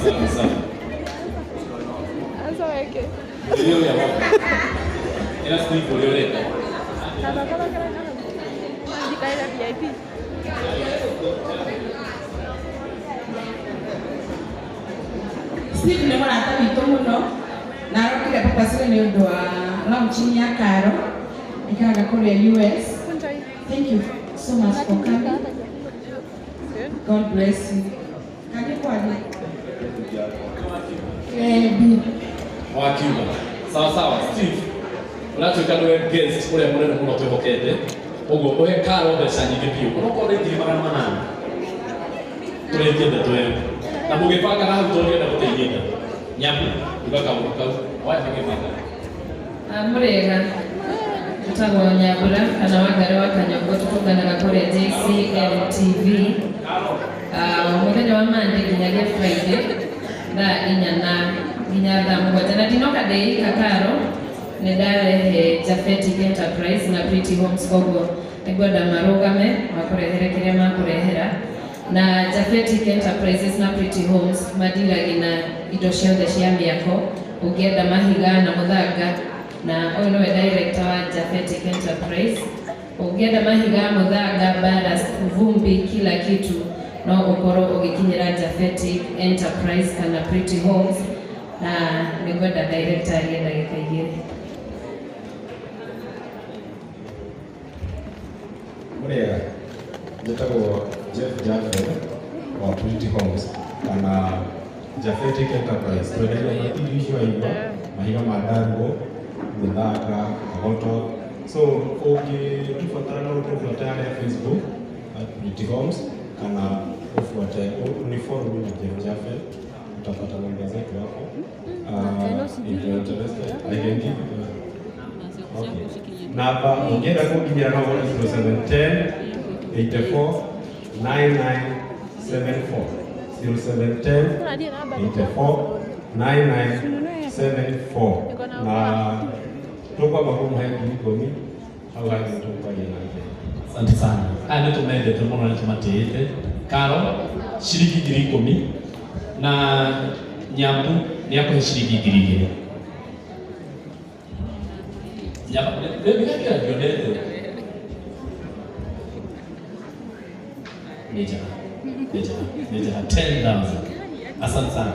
Safi safi. Anza weke. Ndio ya wapi? Ila Steve ulioleta. Kaba kaba kaba kaba. Ndikaira VIP. Steve nĩ mũrata witũ mũno na arokire Papa nĩ ũndũ wa launching ya Karo ikaraga kũrĩa US. Kunja hii. Thank you so much for coming. God bless you. Karibu Ali. Ebi. Wakiuga. Sawa sawa, Steve. Ũratuĩka nĩwe guest ũrĩa mũnene mũno twĩhokete. Ũguo ũhe Karo mbeca nyingĩ biũ. Onokorwo nĩ 800,000. Tũrĩkie ndeto ĩyo. Na mũgĩbanga hau tũngĩenda gũteithia ndeto. Nyamu, uga kaũndũ kau. Waya magĩbanga. Mũrĩega, njĩtagwo Nyambura kana Wangari wa Kanyongo, tũtũnganaga kũrĩa JCMTV. Mũthenya wa Monday nginyagia Friday thaa 4 na nginya thaa 7, na ndinoka ndĩika Karo nĩ ndarehe Japhetic Enterprise na Pretty Homes, koguo nĩngwenda marũgame makũrehere kĩrĩa makũrehera. Na Japhetic Enterprises na Pretty Homes madiragi na indo ciothe cia mĩako, ũngĩenda mahiga na mũthanga, na ũyũ nĩwe director wa Japhetic Enterprise. Ũngĩenda mahiga, mũthanga, ballast, vumbi, kila kitu, no ũkorwo ũgĩkinyĩra Japhetic Enterprise kana Pretty Homes, na nĩngwenda director arie ndagĩka 2. Mũrĩega, njĩtagwo Jeff Jaffel wa Pretty Homes kana Japhetic Enterprise. Twendagia material icio waigua, mahiga ma ndaruo, mĩthanga, kogoto. So ũngĩtũbatara no ũtũbuate harĩa Facebook at Pretty Homes kana ufuate unifollow mimi Jeff Jaffel, utapata namba zetu hapo. If you're interested, I can give you. Okay. Namba ũngĩenda kũnginyĩra no ũhũre 0710 84 9974, 0710 84 9974, na tũkwamba kũmũhe 10,000 hau hangĩ tũkwaria nake. Asante sana. Aya nĩ tũmendete mũno na tũmatĩĩte. Karo, ciringi 10,000, na Nyambu nĩ akũhe ciringi 2,000. Nyamba, nĩ ndionete. Nĩ njega. Nĩ njega. Nĩ njega. 10,000. Asante sana.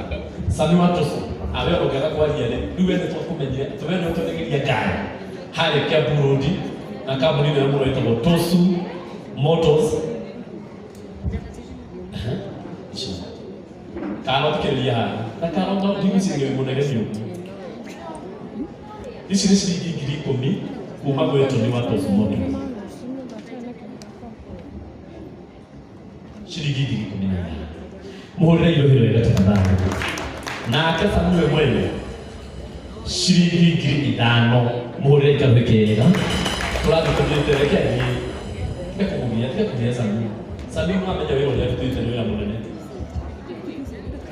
Sami Watoso, awe ũngĩaga kwaria rĩ, rĩu we nĩ twakũmenyire, we nĩ ũtũnegeria ngari harĩa Kiambu Road na kambuni ĩno mũno ĩtagwo Tosu Motors. Aha, icio. Karo, thikĩrĩria haha. Na Karo no ndigwĩciria wĩ mũnegeni ũguo. Ici nĩ ciringi 10,000 kuma gwĩ Tony wa Tosu Motors. Ciringi 15,000. Mũhũrĩre irũhi wega tafadhali. Nake Samuel mwene ciringi 5,000, mũhũrĩre ikaruhĩ kega. Tũrathiĩ tũthiĩte, reke athiĩ. Tiga kũmũgia, tiga kũgia Sami. Sami no amenya wĩra ũrĩa arutĩte nĩ wĩra mũnene.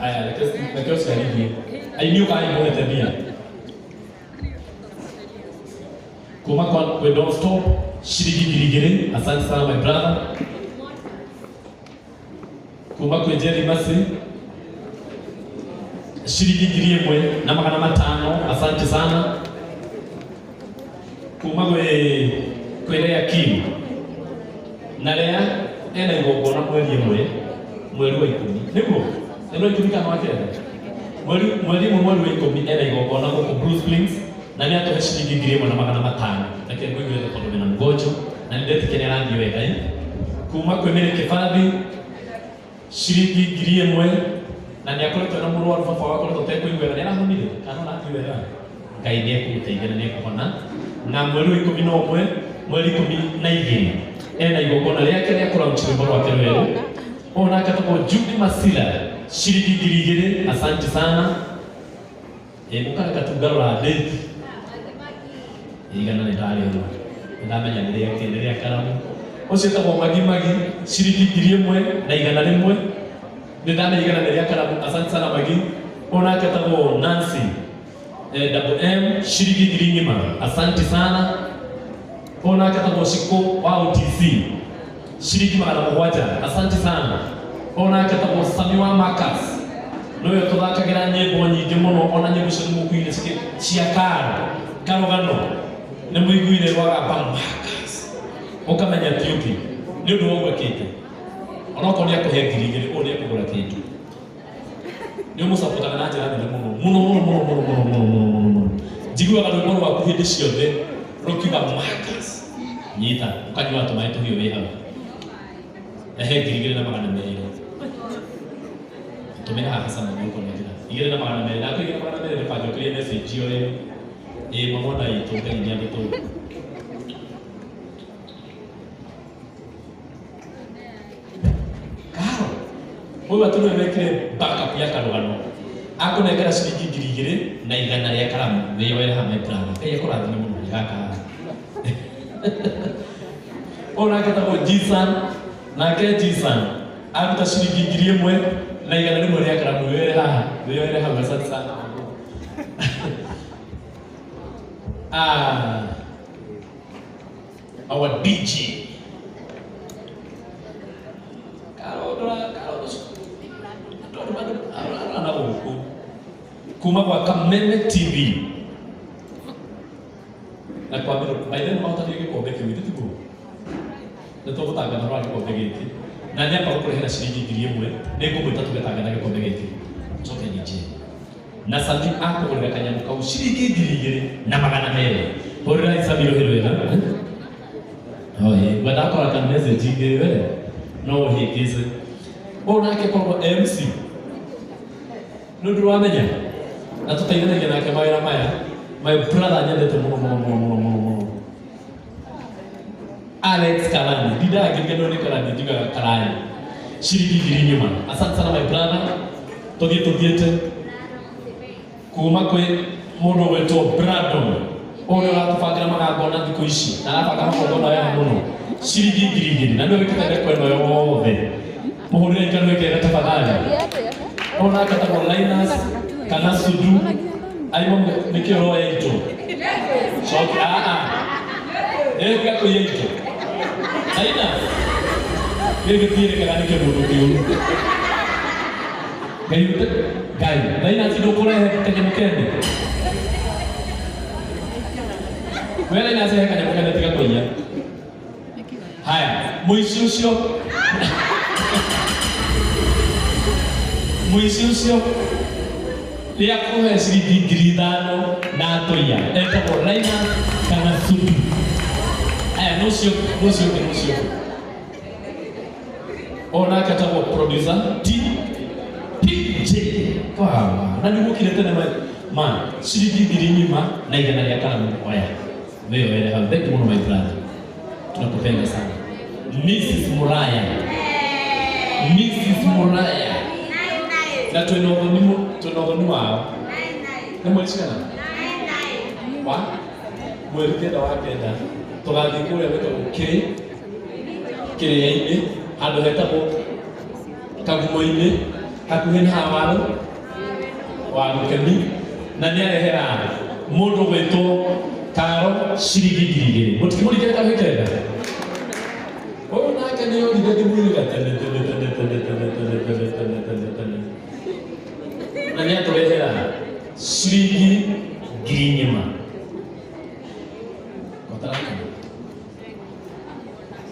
Aya, reke ũciarithie. Aini ũkai mũhete mbia. Kuma kwa kwĩ Don't Stop ciringi 2,000. Asante sana, my brother. Kuma kwĩ Jerry Masi ciringi 1,500. Asante sana. Kuma kwĩ Lea Kim, na Lea ena igongona mweri 1, mweri wa 10, nĩguo ĩno 10 kana wa 9, mweri 1, mweri wa 10, ena igongona gũkũ Blue Springs na nĩ atũhe ciringi 1,500. Reke ngũiguĩre tondũ wĩna mgonjo na nĩ ndetĩkia nĩ arathiĩ wega ĩ. Kuma kwĩ Mary Kĩbathi ciringi 1,000, na nĩ akoretwo ena mũrwaru, baba wakoretwo tekũigua wega, nĩ arahonire kana ũrathiĩ wega? Ngai nĩ ekũgũteithia na nĩ ekũhona. Na mweri wa 11, mweri 12, ena igongona rĩake rĩa kũlaunch rwĩmbo rwake rwerũ. Ũyũ nake etagwo Judy Masila, ciringi 2,000. Asante sana. Ĩ mũkareka tu ngarora date igana nĩ ndarĩrwo, nĩ ndamenya nĩ rĩake, nĩ rĩa karamu. Ũcio etagwo Magi Magi, ciringi 1,100, nĩ ndamenya igana nĩ rĩa karamu. Asante sana, Magi. Ũyũ nake etagwo Nancy double M, ciringi 1,000. Asante sana. Ũyũ nake etagwo Shiko wa OTC, ciringi 700. Asante sana. Ũyũ nake etagwo Sami wa Marcus. Nĩwe tũthakagĩra nyĩmbo nyingĩ mũno ona nyĩmbo icio nĩmũkuire cia karo karũgano nĩ mũiguire rwagamba Marcus ũkamenya ti ũngĩ nĩ ũndũ wa ũguo ekĩte onokorwo nĩ akũhe 2,000 ũũ nĩ ekũgũra kĩndũ nĩ ũmũcapotaga na njĩra nene mũno mũno mũno mũno mũno mũno mũno mũno mũno mũno njiguaga rwĩmbo rwaku hĩndĩ ciothe rũkiuga Marcus nyita ũkanyua tũmaĩ tũhiũ wĩ hau ehe 2,200 tumira haha sana nĩ ũkũnengera 2,200 na 2,200 nĩ kwanjokeria message ĩyo ĩ mamona itũ Ngai nĩ andũ karo ũyũ atĩ nĩwe wekire backup ya karũgano akũnengera ciringi 2,100 rĩa karamu wĩyoere hamwe brother Ngai akũrathime mũno gaka ũyũ nake etagwo Jisan nake Jisan aruta ciringi 1,100 rĩa karamu wĩyoere haha wĩyoere hau asante sana. Our DJ Karo gũkũ kuma gwa Kameme TV na kwa mĩro by then mahotania gĩkombe kĩu githĩ tiguo nĩ tũgũtangatha ũhoro wa gĩkombe gĩkĩ na nĩamba gũkũrehera ciringi 1,000 nĩ ngũmwĩta tũgetangatha gĩkombe gĩkĩ njoke nyinjie na Sami akũgũrĩra kanyamũ kau ciringi 2,200 hũrĩra Sami rũhĩ rwega oye ngwenda akora ka message ingĩ we no ũhĩngĩce ũyũ nake korwo MC nĩ ũndũ wamenya na tũteithanagia nake mawĩra maya my brother nyendete mũno mũno mũno mũno mũno mũno Alex Karani ndindaga ngĩriganĩrwo nĩ Karani njugaga Karani ciringi 4,000 asante sana my brother tũthiĩ tũthiĩte kuma kwĩ mũndũ ũgwĩtwo Brandon ũyũ nĩwe ũratũbangĩra magongona thikũ ici na arabanga magongona wega mũno ciringi 2,000 na nĩwe wĩkĩte ndekwa ĩno yothe mũhũrĩre ikanua kega tafadhali ũyũ nake etagwo Linus kana Sudu aimo nĩkĩo roya itũ coki aa ĩka kũiya itũ Linus gĩkĩ gĩtiĩrĩkaga nĩ kĩmũndũ kĩũru Ngai Ngai Linus ndũkũrehe kanyamũ kene we Linus he kanyamũ kene tiga kũiya haya mũici ũcio mũici ũcio rĩa kũhe ciringi 5,000 na atũiya etagwo Linus kana Sudu aya nũcio nũcio ũngĩ nũcio ũngĩ ũyũ nake etagwo producer T PJ kwa na nĩgũkire tene ma ciringi 4,100 rĩa karamu oya wĩyoere hau thank you mũno my brother tunakupenda sana Mrs. Muraya Mrs. Muraya na twĩna ũthoni wao nĩ mweri cigana wa mweri 9 wa 9 tũgathiĩ kũrĩa gwĩtagwo kĩrĩa-inĩ handũ hetagwo Kagumo-inĩ hakuhĩ na hawaru wa Rũkemi na nĩarehera mũndũ gwĩtwo Karo ciringi 2,000 mũtikĩmũringĩre kahũĩ kega ũyũ nake nĩ orire ndĩmwĩrĩga tene tene tene tene tene tene tene tene tene tene na nĩatũrehera ciringi 4,000 ũtarakena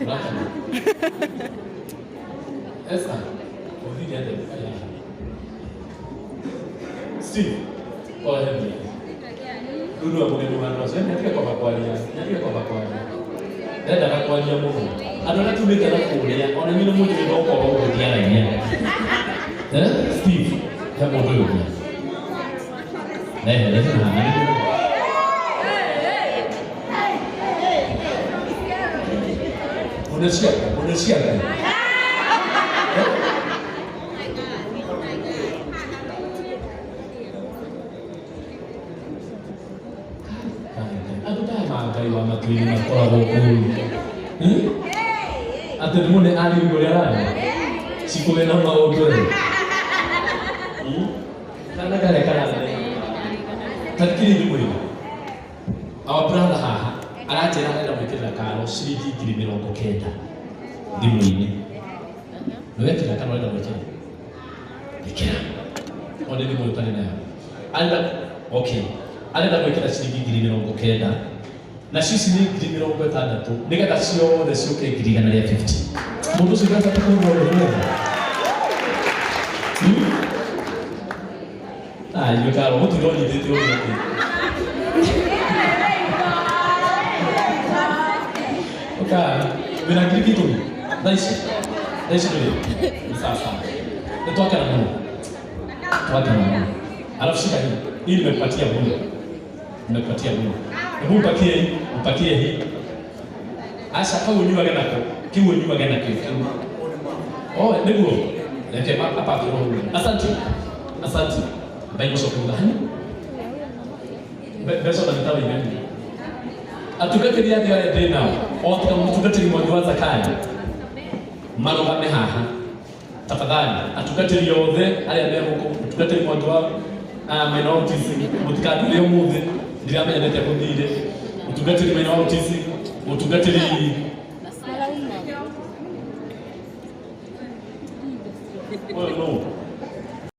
ũrakena Esa ũthire atĩa Steve ohe mbia rĩu nĩwe mũgeni wa andũ acio nĩatige kwamba kwaria nĩatige kwamba kwaria ndendaga kwaria mũno andũ arĩa tumĩte na kũrĩa ona inyuĩ nĩmũnjũĩ no ũkorwo ũgĩthiaragia Steve he mũndũ ũyũ mbia rehe rehe haha mũne ciaku andũ ta aya Ngai wa matu-inĩ makoragwo kũu atĩ nĩ mũne ariũ ũrĩa araria cikũgĩa na maũndũ ĩ kana karĩa karaneneha tathikĩrĩria ndĩmwĩre our brother haha aranjĩra arenda gwĩkĩrĩra Karo ciringi 90,000 thimũ-inĩ nĩwekĩra kana ũrenda gwĩkĩra ĩkĩra One thimũ ũtarĩ nayo. Arenda, okay, arenda gwĩkĩra ciringi 90,000 na cici nĩ 60,000 nĩgetha ciothe ciũke 150,000. Mũndũ ũcio ndabata kũigua ũndũ wothe. Ah, ithuĩ karo gũtirĩ ũnyitĩte ũrĩa ũngĩ. Ũka, wĩna 10,000 thaa ici? Thaa ici ndũrĩ? Nĩ sawa sawa. Nĩ twakena mũno. Twakena mũno. Alafu shika hii. Hii nimekupatia bure. Nimekupatia bure. Hebu mpakie hii, mpakie hii. Aca kau ũnyuage nako. Kĩu ũnyuage nakĩo. Oh, nĩguo. Reke hapa kiroho. Asante. Asante. Ngai gũcoka gani? Mbeca na mĩtaro igani. Atungatĩri othe arĩa ndĩ nao, o tiga mũtungatĩri Mwangi wa Zakayo, marũgame haha. Tafadhali, atungatĩri othe arĩa me gũkũ, mũtungatĩri Mwangi wa minorities, mũtikandũre ũmũthĩ, ndiramenya nĩatĩa gũthire. Mũtungatĩri minorities, mũtungatĩri ũyũ nũ?